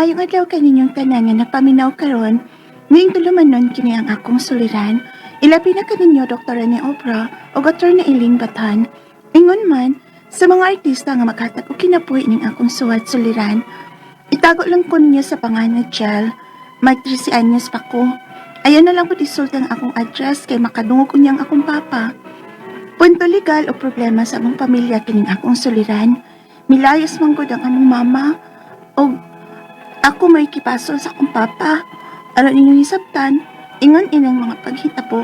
Maayong adlaw kaninyong tanan nga napaminaw karon. Ning tulumanon kini ang akong suliran. Ilabi na kaninyo Dr. Rene Obra o Dr. na Eileen Batan. Ingon man sa mga artista nga makatag og kinabuhi ning akong suwat suliran. Itago lang ko ninyo sa pangalan Jel. Mag 13 anyos pa ko. Ayaw na lang po isulti ang akong address kay makadungog ko niyang akong papa. Punto legal o problema sa among pamilya kining akong suliran. Milayas man gud ang among mama og ako may kipasol sa akong papa. Aron inyong hisabtan, ingon inang mga paghitabo.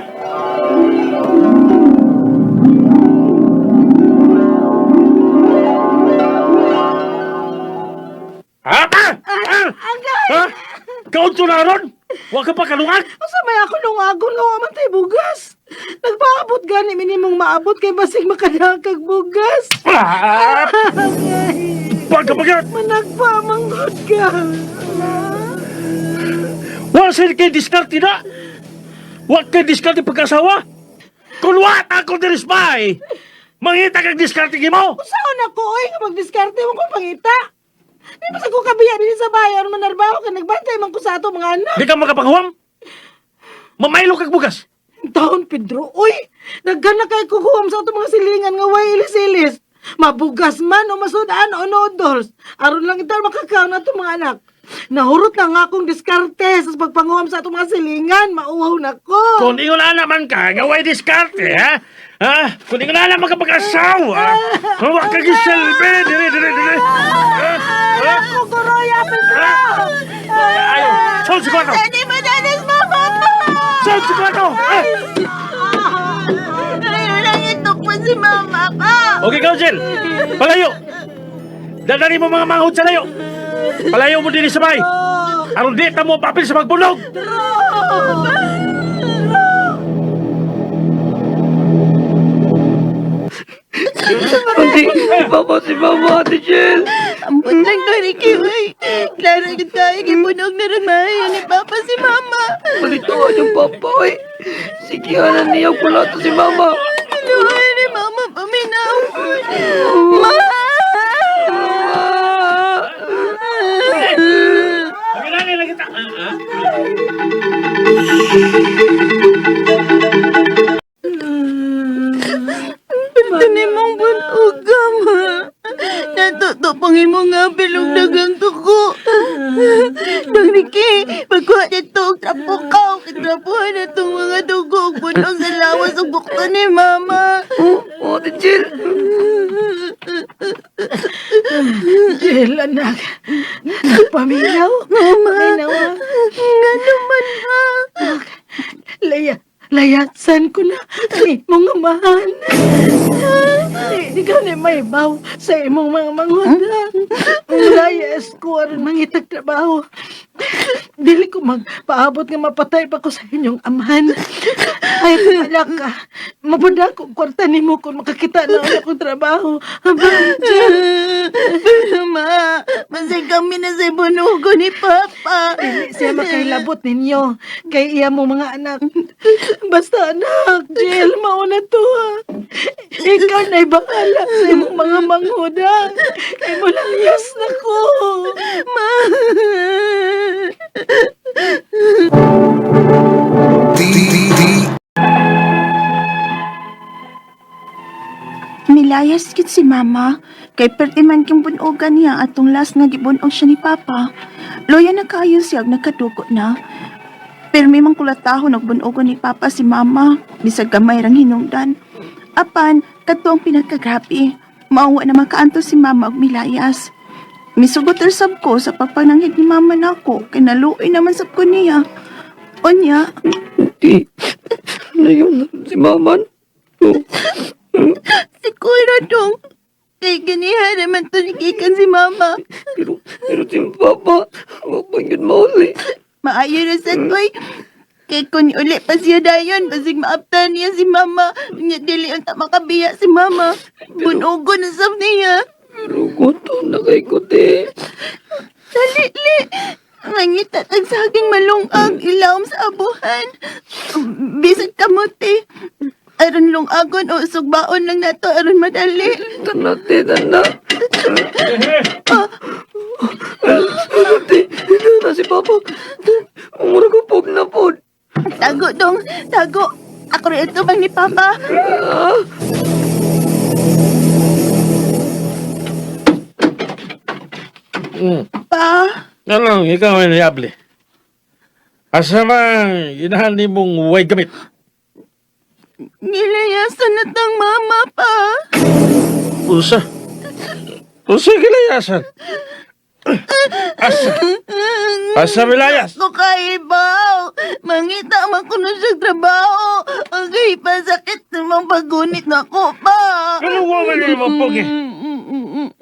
Ha? Ah! Ha? Kaunto na ron? Wa ka pa kalungag? Asa may ako nung agon nga wa man tay bugas. Nagpaabot gani minimong maabot kay basig makadakag bugas. Ah! Pagkapagat! Managpa manggod ka. Wa sir kay diskarte na! Wa kay diskarte pagkasawa! Kung wa ako diri spy! Mangita kag diskarte mo! Usaon ako oy nga magdiskarte mo ko pangita. Di ba sa ko kabiya dinhi sa bayan manarbaho ka nagbantay man ko sa ato mga anak. Di ka makapanguwam? Mamaylo kag bugas! Taon Pedro, oy, nagana kay kukuham sa ato mga silingan nga way ilis-ilis. Mabugas man o masudaan o noodles. Aron lang ito makakaon ato mga anak. Nahurot na nga akong diskarte sa pagpanguham sa ato mga silingan. Mauhaw na ko. Kung ingon na naman ka, nga way diskarte, ha? Ha? Kung ingon na naman ka pag-asawa, kung wa ka gisilbi, diri, diri, diri. Ha? Ha? Ako, Goroya, Pedro! Ayaw! Sol si kwarto! Dali mo danas mama pa! Sol si kwarto! Ah! Ayaw lang ito po si mama pa! Okay, Council! Palayo! Dadali mo mga manghod sa layo! Palayo mo din sa bahay! Aron di ta mo papel sa pagbunog! Ate, papa si mama, Ate Jill. Ambot lang to, Ricky, uy. Klaro gid kayo, gibunog na rin maayo ni Papa si Mama. Palituan yung papa, oy. Sige, na niya pula to si mama. Kaluhay ni Mama paminaw. Ma! Pagkailangan lang kita! Pero ni mong bunog ma. Natutupang imo nga bilog dagang tuko. Dong Ricky, pagkuha nito og trapo ka, kitrapuhan na itong mga dugo ug bunog sa lawas ug bukto ni Mama. Oh, Ate Jill. Jill, anak. Paminaw. Mama, Paminaw, ah. nga naman ha. Laya, layasan ko na ang imong amahan. Di, di ka na may baw sa imong mga manghod. Layas ko aron mangitag trabaho. Dili ko magpaabot nga mapatay pa ko sa inyong amahan. Ay, wala ka. Mabunda ko kwarta nimo kung makakita na ako akong trabaho. Aba, Jill, Pero ma, masay kami na sa bunugo ni Papa. dili siya makailabot ninyo kay iya mo mga anak. Basta anak, Jill, mauna to ha. Ikaw na'y bahala sa imong mga manghuda. Kay mo lang yes na ko. Ma. Nilayas kit si Mama kay perti man king bunogan niya atong last nga gibunog siya ni Papa. Loya na kayo siya ug nagkadugo na. Pero may mang kulataho nagbunogon ni Papa si Mama bisag gamay rang hinungdan. Apan kadto ang pinagkagrabe. Maawa na makaanto si Mama og milayas. Misugot ra sab ko sa pagpananghid ni Mama nako kay naluoy naman sab ko niya. Unya, Di, ano yun si mama? Oh, siguro dong kay ganiha naman to ni gikan si Mama. pero si papa, wapang yun mauli. Maayo na sa toy. Kay kun uli pa siya dayon, basig maaptan niya si Mama. Nya dili unta makabiya si Mama. Bunugo na sab niya. Pero gutom na kay kote. Dali, li. Mangita tag saging malungag ilawom sa abuhan. Bisag kamote. Aron lungagon o sugbaon lang nato aron madali. Tana, te, tana. Ate, na si Papa. Mura ko pug na pod. Tago, dong. Tago. Ako rin ito bang ni Papa. Ah, Pa, Ano, ikaw ay niyable. Asa man, inahan ni mong way gamit. nilayasan na tang mama pa. Usa. Usa gilayasan. Asa. Asa milayas. Ako kaibaw. Mangita man ko na siyang trabaho. Ang pasakit namang paggunit na ko pa. Ano woman ni mo pogi?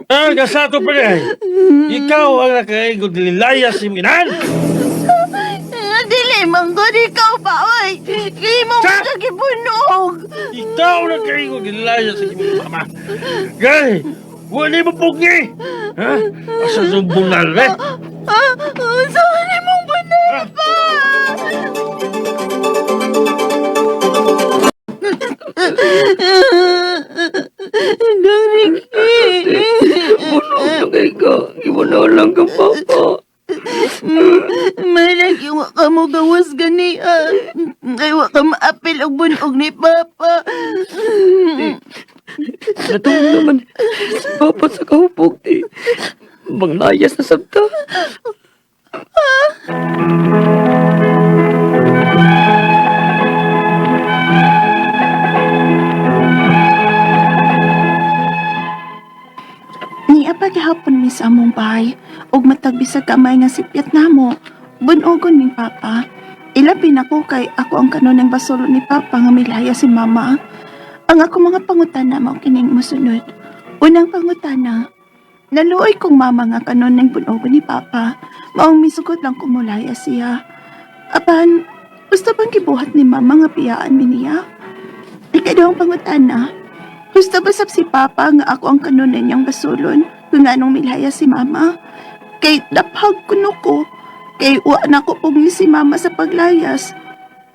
Ah, kasato pa niya. Ikaw ang nakaigod nilayas si inahan. Dili man gud ikaw pa oy. Kay mo Sa- man siya gipunog. Ikaw ang nakaigod nilayas si imong mama. Gay, wala mo pogi. Ha? Asa sa bunal, eh? Ah, saan ni mong bunal pa? Doriki. Puno na kay ka. Gibunaw lang ka, Papa. Marag yung ka mo gawas gani ah. Ay wa ka maapil og bunog ni Papa. Natulog naman si Papa sa kahupog, ti. Manglayas na sabta. Niya paghapon mi sa among bahay ug matag bisag kamay nga sipyat namo. Bunogon ni Papa. Ilabi na ko kay ako ang kanunang basolo ni Papa nga milaya si Mama. Ang ako mga pangutana mao kining mosunod. Unang pangutana, naluoy kong mama nga kanunang bunogon ni Papa. Maong misugot lang kumulaya siya. Apan, gusto bang gibuhat ni Mama nga piyaan mi niya? Ikaduhang pangutana, gusto ba sab si Papa nga ako ang kanunan niyang basulon kung anong milaya si Mama? Kay daphag kuno ko, kay wa na ko pugni si Mama sa paglayas.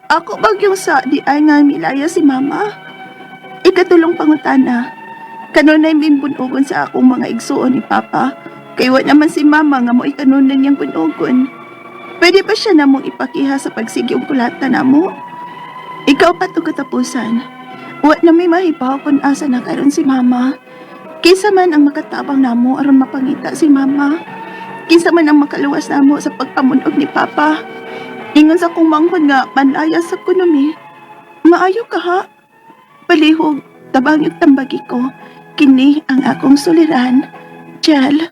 Ako bagyong sa di ay nga milaya si Mama. Ikatulong pangutana, kanunay mimbunugon sa akong mga igsuon ni Papa. Kay wa naman si Mama nga mo ikanunan niyang bunugon. Pwede ba siya namong ipakiha sa pagsigi og kulata namo? Ikaw pa to katapusan. Wa na may mahibaw kung asa na karon si Mama. Kinsa man ang makatabang namo aron mapangita si Mama. Kinsa man ang makaluwas namo sa pagpamunog ni Papa. Ingon sa kong manghod nga manlaya sa kunomi. Maayo ka ha. Palihog, tabang yung tambagi ko. Kini ang akong suliran. Jel.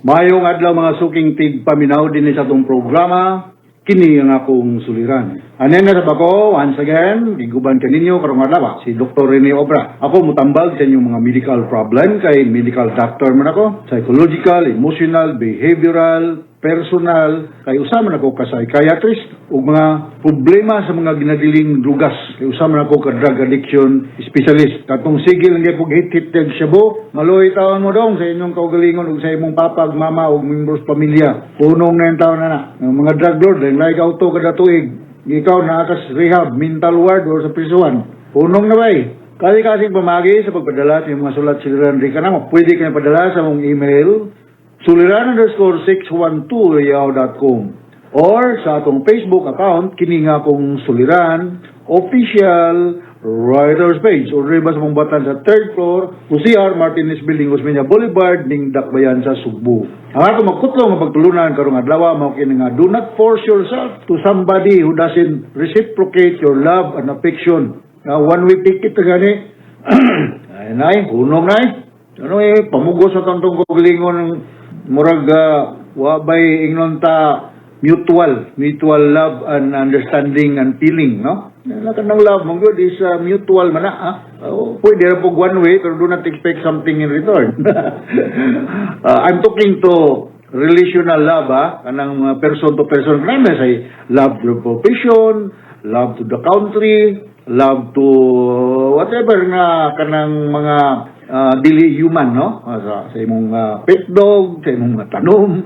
Mayong adlaw mga suking tig paminaw dinhi sa atong programa kini ang akong suliran. Anen na sa ko, once again, giguban kaninyo karong adlaw si Dr. Rene Obra. Ako mutambag sa inyong mga medical problem kay medical doctor man ako, psychological, emotional, behavioral, personal, kay usa man ako ka psychiatrist ug mga problema sa mga ginadiling drugas. Kay usa man ako ka drug addiction specialist. Katong sigil nga pug hit-hit og shabu, maluoy taon mo dong sa inyong kaugalingon ug sa imong papa ug mama ug membros pamilya. Punong na yung taon na na. Ang mga drug lord, ang like auto kada tuig. Ikaw naa ka sa rehab, mental ward or sa prisuan. Punong na bay. Kasi kasing pamagi sa pagpadala sa inyong mga sulat suliran rin ka na mo. Pwede kayo padala sa mong email suliran_612 yahoo.com or sa atong Facebook account kini nga akong Suliran Official Writers Page or riba sa mong batan sa third floor UCR Martinez Building, Osmeña Boulevard, ning Dakbayan sa Sugbo. Ang atong magkutlo nga pagtulunan karong adlaw mao kini nga do not force yourself to somebody who doesn't reciprocate your love and affection. Na one way ticket na gani. Ay nay, hunong nay. Ano eh, pamugos sa tantong kagalingon ng murag wa bay ingnon ta mutual, mutual love and understanding and feeling, no? Na kanang love mo good is mutual man na, ah. Oh, pwede ra pog one way pero do not expect something in return. I'm talking to relational love, ah, kanang mga person to person kanang may say love to the profession, love to the country, love to whatever nga kanang mga dili human, no? Sa imong pet dog, sa imong mga tanom,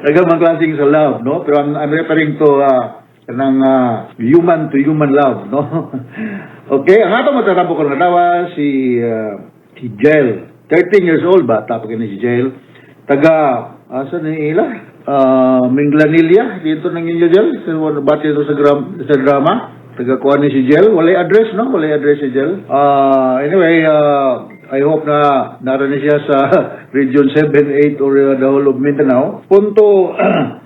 daghang mga klaseng sa love, no? Pero I'm referring to kanang human to human love, no? Okay, ang ato matatampo karon adlaw si si Jel. 13 years old, bata pa kini si Jael. Taga, asa ni ila? Minglanilla, dito nang inyo, Jel. Sa bati ito sa drama. Taga kuha ni si Jel. Walay address, no? Walay address si Jel. Anyway, I hope na naroon ni siya sa Region 7, 8 or the whole of Mindanao. Punto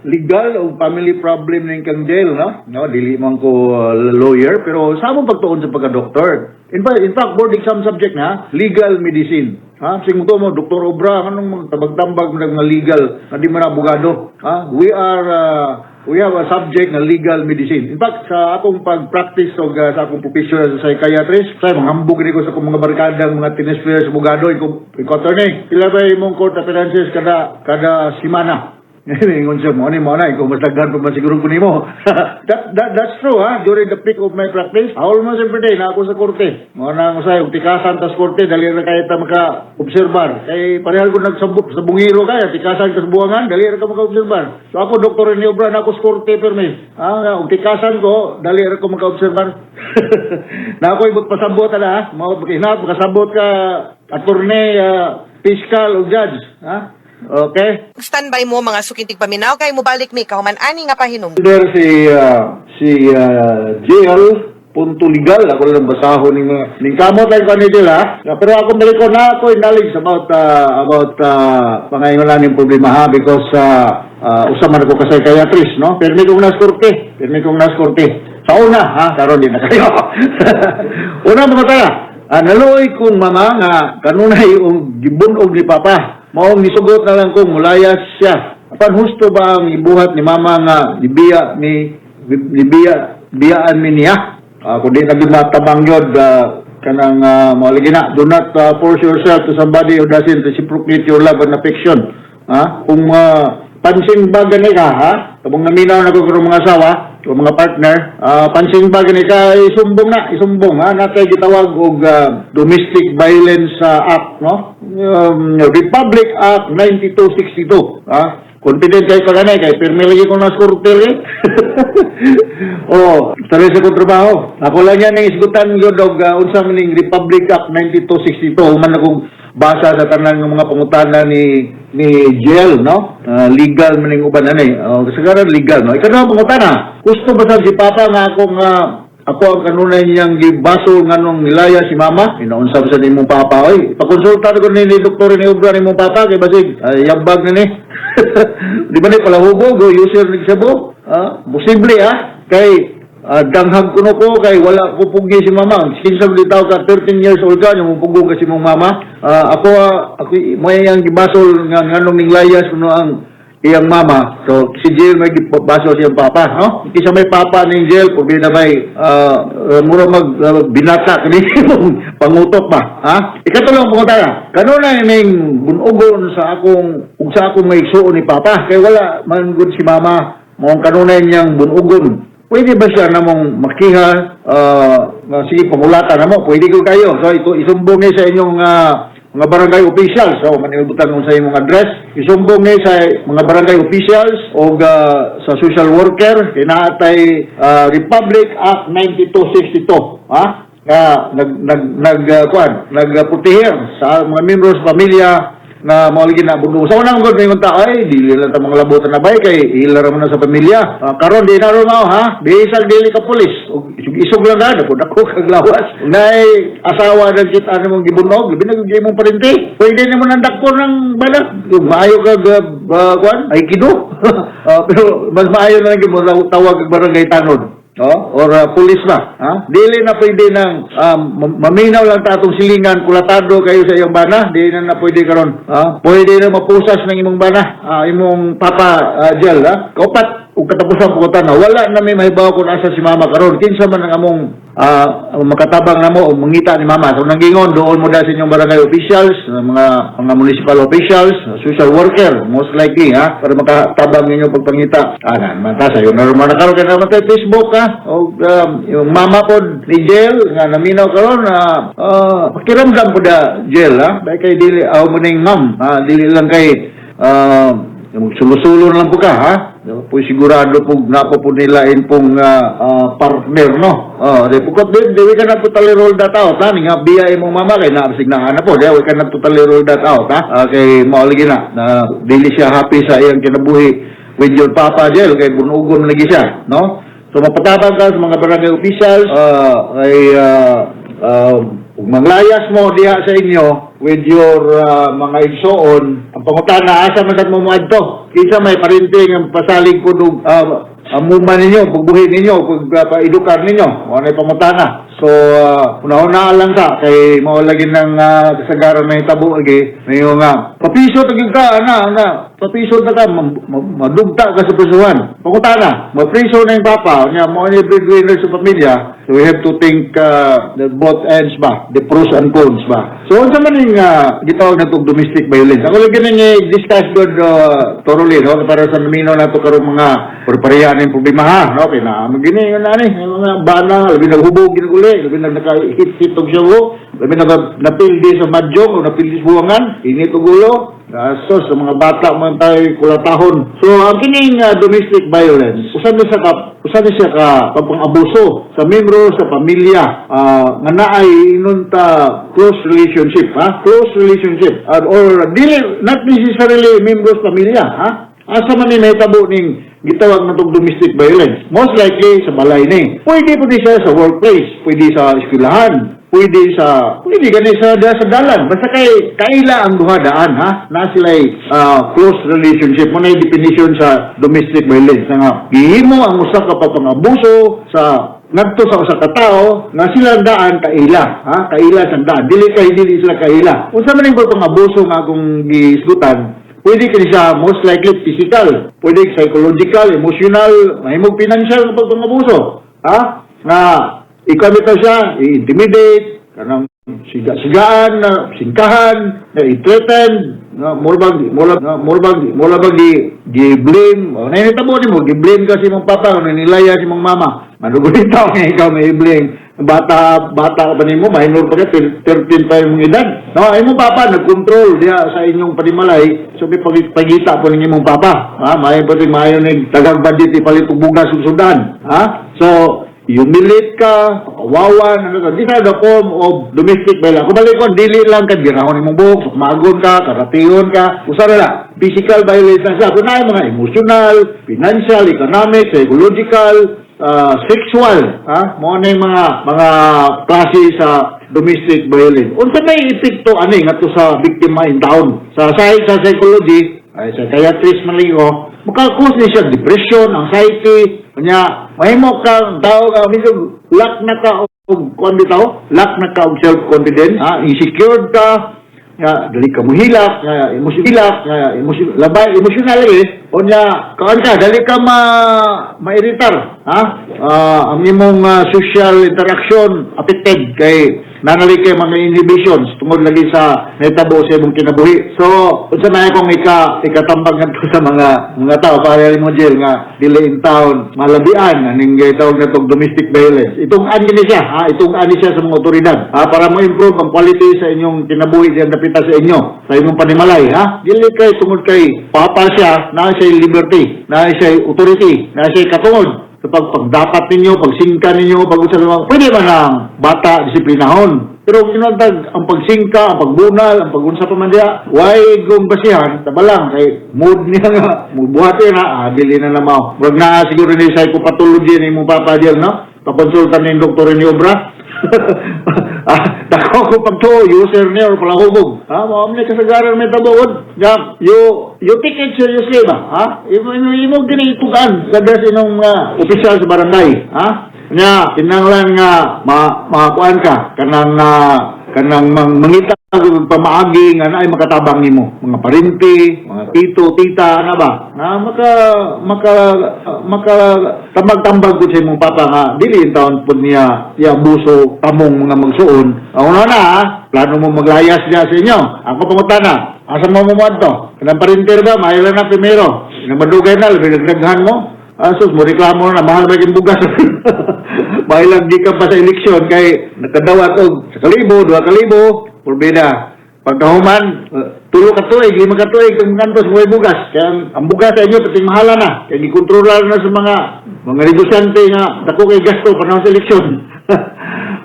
legal o family problem ning kang Jel, no? No, dili man ko lawyer, pero sa among pagtuon sa pagka-doktor. In fact, board exam subject na, legal medicine. Ha? Sing mo mo, Dr. Obra, anong mga tabag-tambag mo nga legal, na di man abogado. Ha? We have a subject na legal medicine. In fact, sa akong pag-practice o sa akong profession as a psychiatrist, sa mga hambog ni ko sa akong mga barkadang mga tennis players, abogado, iko attorney, pila ba imong court appearances kada simana? Ingon siya, mo na, ikaw mas daghan pa man siguro ko nimo. That's true, ha? During the peak of my practice, almost every day na ako sa korte. Mo na ako sa tikasan tas korte, dali ra kay ta maka-obserbar. Kay parehal ko nagsabot sa bungiro kaya, tikasan tas buwangan, dali ra ka maka-obserbar. So ako, Doktor ni Obra, na ako sa korte permi. Ah, og tikasan ko, dali ra ko maka-obserbar. Na ako ibot pasabot ana, ha? Mao makasabot ka attorney, fiscal o judge, ha? Okay? Standby mo, mga suking tigpaminaw, kay mobalik mi kahuman ani nga pahinum. There si JL punto legal ako lang basahon ning mga ning kamot lang ko ni Jill, ha. Pero ako balik ko na ako yung knowledge about pangayon ning problema, ha, because usa man ako ka psychiatrist, no? Permi kong nas korte, permi kong nas korte sa una, ha. Karon di na kayo. Una mga tala, naluoy kong mama nga kanunay og gibunog ni papa, maong nisugot na lang kong mulayas siya. Apan husto ba ang ibuhat ni mama nga nibiya ni nibiya biyaan mi niya? Kung di na gyud matabang yun, kanang mao lagi na, do not force yourself to somebody who doesn't reciprocate your love and affection. Ha? Kung pansin ba gani ka, ha? Tabong naminaw na ko karong mga asawa o mga partner, pansin ba gani ka, isumbong na, isumbong, ha? Natay gitawag og Domestic Violence Act, no? Republic Act 9262, ha? Confident kayo ka ganay, kay pirmi lagi kong nas korte eh. Oh, tuloy sa kong trabaho. Ako lang yan ang isgutan yun og unsa man ning Republic Act 9262, human akong basa sa tanan ng mga pangutana ni Jel, no? Legal man ning uban ani. Oh, kasagaran legal, no? Ikaw na pangutana. Gusto ba sa si Papa nga akong ako ang kanunay niyang gibasol nganong nilaya si mama? Inaunsa ba sa nimong papa? Oy, pakonsulta ko ni doktor ni Obra nimong papa kay basig ay yabag na ni. Di ba ni palahubog o user ni sabo? Ah, posible ah kay danghag kuno ko kay wala ko pugi si mama. Kinsa man taw ka, 13 years old ka, yung pugong ka si mong mama. Ako mo yang gibasol nga nganong ninglayas kuno ang iyang mama. So, si Jill may gibasol siyang papa, no? Kisa may papa ning Jill, pwede na may mura mag binata kini pangutok ba, ha? Ikatulong pangutana. Kanunay ning bunugon sa akong ug sa akong may igsuon ni papa kay wala man gud si mama, mao ang kanunay niyang bunugon. Pwede ba siya namong makiha, nga sige pangulatan na mo, pwede ko kayo. So ito isumbong ni sa inyong mga barangay officials. So manibutan mo sa imong address, isumbong ni sa mga barangay officials o sa social worker kay naa tay Republic Act 9262, ha? Nga nag nag nag kuan, nagprotehir sa mga membros sa pamilya na mao lagi na bundo. Sa unang gud may ta, ay dili lang ta mga labutan na bay kay ila ra man na sa pamilya. Karon di na ron mao, ha. Bisag dili ka pulis. Ug isog lang na dako dako kag lawas. Nay asawa nang kita nimong gibunog, labi na gyud imong parente. Pwede nimo nang dakpon ng bala. Ug maayo kag kuan, aikido. Pero mas maayo na lang gyud mo tawag og barangay tanod. No? Or pulis ba? Ha? Dili na pwede nang maminaw lang ta atong silingan, kulatado kayo sa iyong bana, dili na na pwede karon. Ha? Pwede na mapusas ng imong bana, imong papa, Jel, ha? Kaupat ug katapusan pangutana, wala na may mahibaw kung asa si mama karon. Kinsa man ang among makatabang namo o mangita ni mama. So nanggingon doon mo da sa inyong barangay officials, mga municipal officials, social worker most likely, ha, para makatabang ninyo pagpangita. Ah, na man ta sayo na man karon kay naman tayo Facebook, ha. O yung mama pod ni Jel nga naminaw karon na pakiramdam po da Jel, ha. Bay kay dili aw mo ning ma'am, ha, dili lang kay sulo-sulo na lang po ka, ha. No, po sigurado po na po nila pong partner, no. Oh, di pukot di we cannot totally rule that out, ha. Nga biya imong mama kay naasignahan na po. Di we cannot totally rule that out, ha. Kay mao lagi na na dili siya happy sa iyang kinabuhi with your papa, Jel, kay bunugon lagi siya, no? So mapatabang ka sa mga barangay officials kay ug manglayas mo diha sa inyo with your mga igsoon, ang pangutana, asa man sad mo moadto? Kinsa may parente nga pasalig po og amuman ninyo, pagbuhi ninyo, pagpaedukar ninyo, mao na pangutana. So, una-una lang ta, kay mao lagi ng kasagaran may tabo lagi, mayo nga, papiso tagig ka, ana, ana, papiso ta ka, madugta ka sa prisuhan. Pangutana, mapriso na yung papa, nya mao ni breadwinner sa pamilya, so we have to think the both ends ba, the pros and cons ba. So, unsa man ning gitawag na domestic violence? Ako lagi nang i-discuss good thoroughly, no, para sa namino nato karong mga parepareha ning problema ha, no, kay na magini na ni mga bana, labi naghubog ginuguli, labi nag naka-hit-hit og shabu, labi nag napildi sa mahjong o napildi sa buwangan, init og ulo. So, sa mga bata man tayo kulatahon. So, ang kining domestic violence, usa ni siya ka pagpang-abuso sa membro sa pamilya nga naay ingon ta close relationship, ha? Close relationship. Or dili not necessarily membro sa pamilya, ha? Asa man ni mahitabo ning gitawag na tong domestic violence? Most likely sa balay ni. Pwede po ni siya sa workplace, pwede sa eskwelahan, pwede gani sa dalan basta kay kaila ang duha daan, ha, na sila close relationship. Mo na yung definition sa domestic violence na nga gihimo ang usa ka pagpangabuso sa ngadto sa usa ka tawo nga sila ang daan kaila, ha, kaila sa daan, dili kay dili sila kaila. Unsa man ning pagpangabuso nga akong gihisgutan? Pwede kini siya most likely physical, pwede psychological, emotional, mahimong financial nga pagpangabuso, ha, nga ikaw bitaw siya, i-intimidate, kanang siga-sigaan, na singkahan, na i-threaten, na mura bag gi-blame, o nainitabo nimo, gi-blame ka si mong papa, o nilaya si mong mama. Manugulit nga ikaw may i-blame. Bata, bata ka pa nimo, minor pa ka, 13 pa yung edad. No, ay mong papa, nag-control diha sa inyong panimalay, so may pagita po ninyo mong papa. Ha, maayo pa rin, maayo ning tagang budget ipalit og bugas ug sudan. Ha? So, humiliate ka, kawawan, ano ka. These are the form of domestic violence. Kung balik ko, dili lang ka, birahon imong buhok, sukmagon ka, karatiyon ka, usa na lang. Physical violence na siya. Kung na mga emotional, financial, economic, psychological, sexual, ha? Mao na yung mga klase sa domestic violence. Unsa may epekto ani ngadto sa biktima in town? Sa side sa psychology, ay psychiatrist man lang ko, maka-cause ni siya depression, anxiety, kanya mahimo ka tao nga medyo lack na ka og kuan bitaw, lack na ka og self-confidence, ha, insecure ka, nga dali ka muhilak, nga emosyon hilak, nga emosyon labay emotional eh. Unya kaan ka, dali ka ma mairitar, ha? Ang imong social interaction affected kay nanali kay mga inhibitions tungod lagi sa nahitabo sa imong kinabuhi. So, unsa man akong ikatambag ngadto sa mga tao para mo jail nga dili in town malabian aning gitawag na tong domestic violence. Itong-an gini siya, ha? Itong-an ni siya sa mga otoridad, ha, para mo-improve ang quality sa inyong kinabuhi diyan dapita sa inyo, sa inyong panimalay, ha? Dili kay tungod kay papa siya, naa siya liberty, naa siya authority, naa siya katungod sa pagdapat ninyo, pagsingka ninyo, pag usap mga, pwede man ang bata disiplinahon. Pero kung kinatag, ang pagsingka, ang pagbunal, ang pagunsa pa man diya, why kung basihan, tabalang, kay mood niya nga, mubuhat na, dili na na mao. Murag naa siguro ni psychopathology ni imong papa diyan, no? Pakonsulta ni doktor ni Obra. Dako ko pagtuo, user niya or palahubog. Ha, mao man kasagaran may tabod. Ya, you take it seriously ba? Ha? Imo imo gini itugan sa das inyong opisyal sa barangay, ha? Nya kinahanglan nga ma makuan ka kanang mangita og pamaagi nga naay makatabang nimo, mga parente, mga tito, tita, ana ba nga maka maka tambag-tambag gud sa imong papa nga dili in taon pud niya iabuso kamong mga magsuon. Ang una na, ha, plano mo maglayas niya sa inyo. Ako pangutana, asa mo mo to? Kanang parente ba, maayo lang na primero. Kanang madugay na, labi nagdaghan mo. Ah, sus, mo reklamo na, mahal ba yung bugas? Mahal lang di ka pa sa eleksyon kay nakadawat og sa kalibo, 2,000, porbida. Pagkahuman, 3 ka tuig, 5 ka tuig, kung kantos way bugas. Kaya ang bugas sa inyo, pati mahala na. Kaya gikontrolar na sa mga negosyante nga, dako kay gasto panahon sa eleksyon.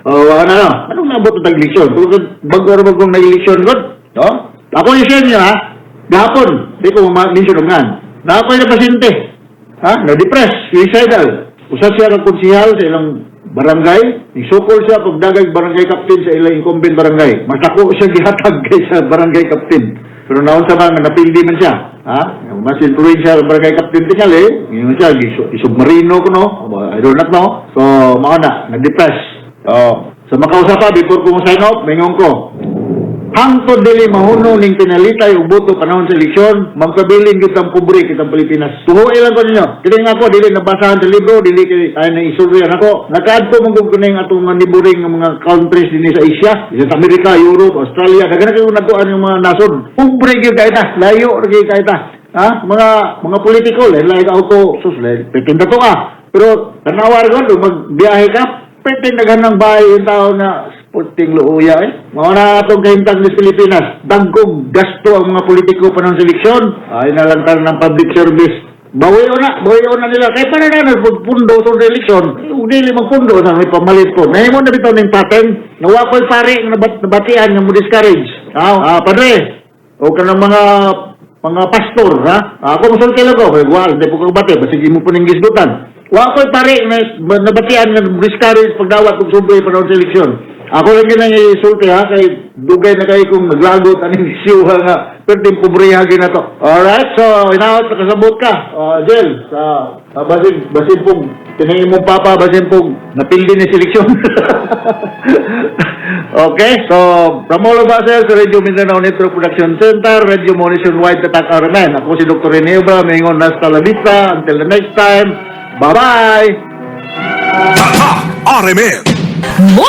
Oh, ano no? Anong naabot na eleksyon? Bago ra bagong nag-eleksyon god, no? Ako i-share niyo ha. Gahapon, di ko ma-mention og ngan. Na ako'y na pasyente. Ha? Na-depress, suicidal. Usa siya ka konsihal sa ilang barangay, isukol siya pagdagag barangay captain sa ilang incumbent barangay. Mas dako siya gihatag kaysa barangay captain. Pero naon sa mga napildi man siya. Ha? Mas influential ang barangay captain tingali. Ngayon siya, isubmarino ko no. I do not know. So, mao na, na-depress. So, sa makausap pa, before ko mo sign off, mingon ko, hangtod dili mahuno ning pinalitay og boto panahon sa eleksyon, magkabilin gyud ang pobre kitang Pilipinas. Tuhoy lang ko ninyo. Kini nga ako dili nabasahan sa libro, dili kay ay na isulyan ako. Nakaadto man gud ko ning atong mga neighboring nga mga countries dinhi sa Asia, sa Amerika, Europe, Australia, daghan kayo nagkuan yung mga nasod. Pobre gyud kay ta, layo ra gyud kay ta. Ha? Mga politiko, lain lain auto, sus, lain pretend to ah. Pero tanawa ra gud magbiyahe ka, pretend daghan ng bahay yung tao na puting luuya eh. Mao na atong kahimtang sa Pilipinas. Dagkong gasto ang mga politiko panahon sa eleksyon. Ay na lang tayo ng public service. Bawi na nila. Kaya para na nagpundo sa eleksyon, dili magpundo sa may pamalit ko. Nahimo na bitaw ning pattern. Nawa ko'y pare nga nabatian nga mo discourage. Ah, padre, o ka ng mga pastor, ha? Ako musulti lang ko, kay wal, di po ko bati, basig imo po ning gisgutan. Wa ko'y pare na nabatian nga discourage pagdawat og sobre panahon sa eleksyon. Ako lang yun ang isulti ha, kay dugay na kayo kung naglagot aning issue ha nga, perting pobreha na to. Alright, so inaot nakasabot ka, Jel, sa basin pong, tiningin mong papa, basin pong, napildi ni seleksyon. Okay, so from all of us here sa Radio Mindanao Network Production Center, Radio Mo Nationwide Tatak RMN. Ako si Dr. Rene Obra, mingon hasta la vista. Until the next time, bye-bye! Tatak RMN. Mo